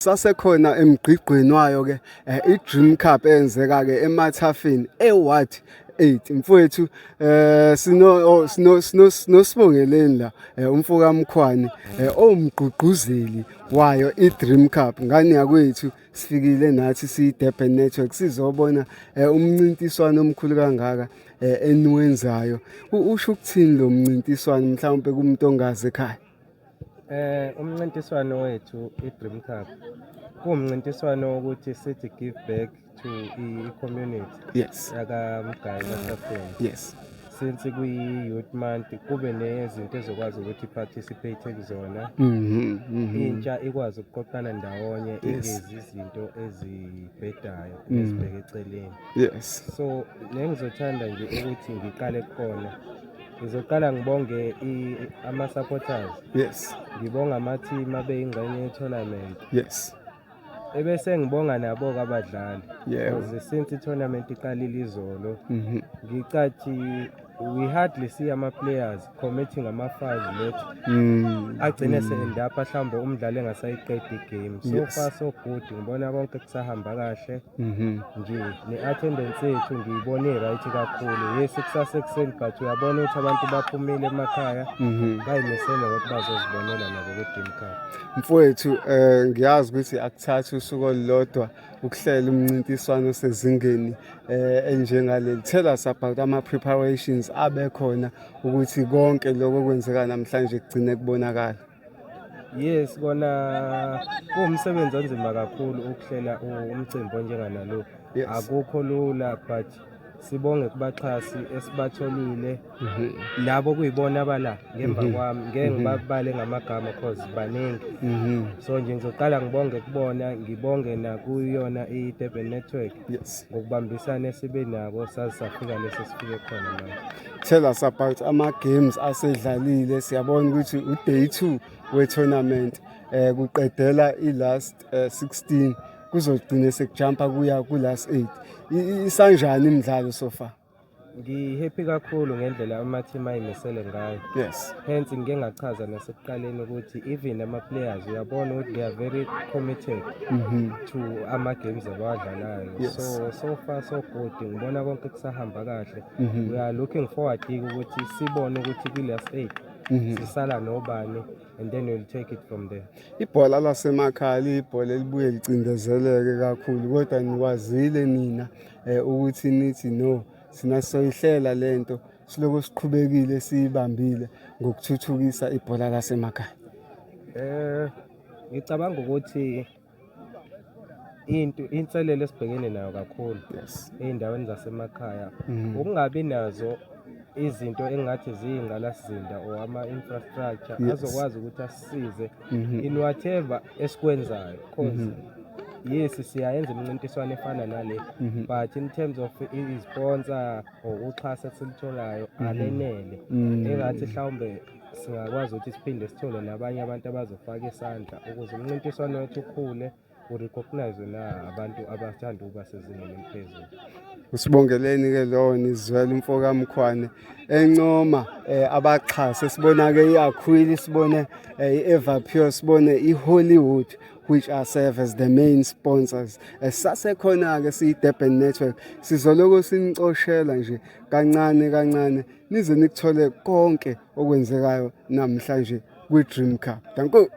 Sasekhona emgqigqweni wayo ke i-Dream Cup eyenzeka ke emathafeni eWard 8. Mfowethu, sino oh, sino sino sinosibongeleni la, umfoka Mkhwane, owumgqugquzeli wayo i-Dream Cup. Ngane yakwethu, sifikile nathi siyi-Durban Network sizobona umncintiswano omkhulu kangaka eniwenzayo. Usho ukuthini lo mncintiswano mhlawumbe kumuntu ongazi ekhaya? Umncintiswano wethu i-Dream Cup kuwumncintiswano wokuthi sithi give back to i-community yakaMgayi Mathafeni. Since kuyi-Youth Month, kube nezinto ezokwazi ukuthi participate kuzona. Intsha ikwazi ukuqoqana ndawonye, ingezi izinto ezibhedayo nezibheke eceleni. So nengizothanda nje ukuthi ngiqale kukona. Ngizoqala ngibonge ama-supporters. Ngibonga ama-team abeyingxenye ye-tournament. Ebese ngibonga nabo-ke abadlali. Because since i-tournament iqalile izolo, ngicathi we hardly see ama-players committing ama-fouls lethu agcine se-end up mhlawumbe umdlali engasayiqedi igame. So far so good, ngibona konke kusahamba kahle. Nje ne-attendance yethu ngiyibone right kakhulu. Yes, kusasekuseni, but uyabona ukuthi abantu baphumile emakhaya, bayimisele ngokuthi bazozibonela nabo kwi-Dream Cup. Mfowethu, ngiyazi ukuthi akuthathi usuku olulodwa ukuhlela umncintiswano osezingeni enjengaleli. Tell us about ama preparations abekhona ukuthi konke lokho okwenzeka namhlanje kugcine kubonakala. Yes, kona kuwumsebenzi onzima kakhulu ukuhlela umcimbi onjenganalo. Akukho lula, but sibonge kubaxhasi esibatholile, labo kuyibona abala ngemva kwami, ngeke ngibabale ngamagama cause baningi. So nje ngizoqala ngibonge kubona, ngibonge nakuyona i-Durban Network ngokubambisana esibe nako saze safika leso sifike khona manje. Tell us about ama games asedlalile. Siyabona ukuthi u-day 2 we-tournament, kuqedela i-last 16, kuzogcina sekujumpa kuya ku-last 8. Isanjani imidlalo so far? Ngi-happy kakhulu ngendlela ama-team ayimisele ngayo. Hence ngike ngachaza nasekuqaleni ukuthi even ama-players, uyabona ukuthi they are very committed to ama-games abawadlalayo. So so far so good, ngibona konke kusahamba kahle. We are looking forward ukuthi sibone ukuthi kwi-last eight sisala nobani, and then we'll take it from there. Ibhola lasemakhaya liyibhola elibuye licindezeleke kakhulu, kodwa nikwazile nina ukuthi nithi no, sina soyihlela lento, siloko siqhubekile siyibambile ngokuthuthukisa ibhola lasemakhaya. Ngicabanga ukuthi into inselelo esibhekene nayo kakhulu ey'ndaweni zasemakhaya ukungabi nazo izinto engathi ziyingqalasizinda or ama-infrastructure azokwazi ukuthi asisize in whatever esikwenzayo, cause yes, siyayenza imincintiswano efana nale, but in terms of i-sponsor or uxhaso esilitholayo alenele. Engathi mhlawumbe singakwazi ukuthi siphinde sithole nabanye abantu abazofaka isandla ukuze umncintiswano wethu ukhule, urecognize na abantu abathanda ukuba sezingeni eliphezulu. Usibongeleni ke lowo, nizwela umfoka Mkhwane encoma abaxhasi. Sibona ke iAquila, sibone iEverpure, sibone iHollywood, which are serve as the main sponsors. Sasekhona ke siyi Durban Network, sizoloko sinicoshela nje kancane kancane nize nikuthole konke okwenzekayo namhlanje kwi Dream Cup. Danko.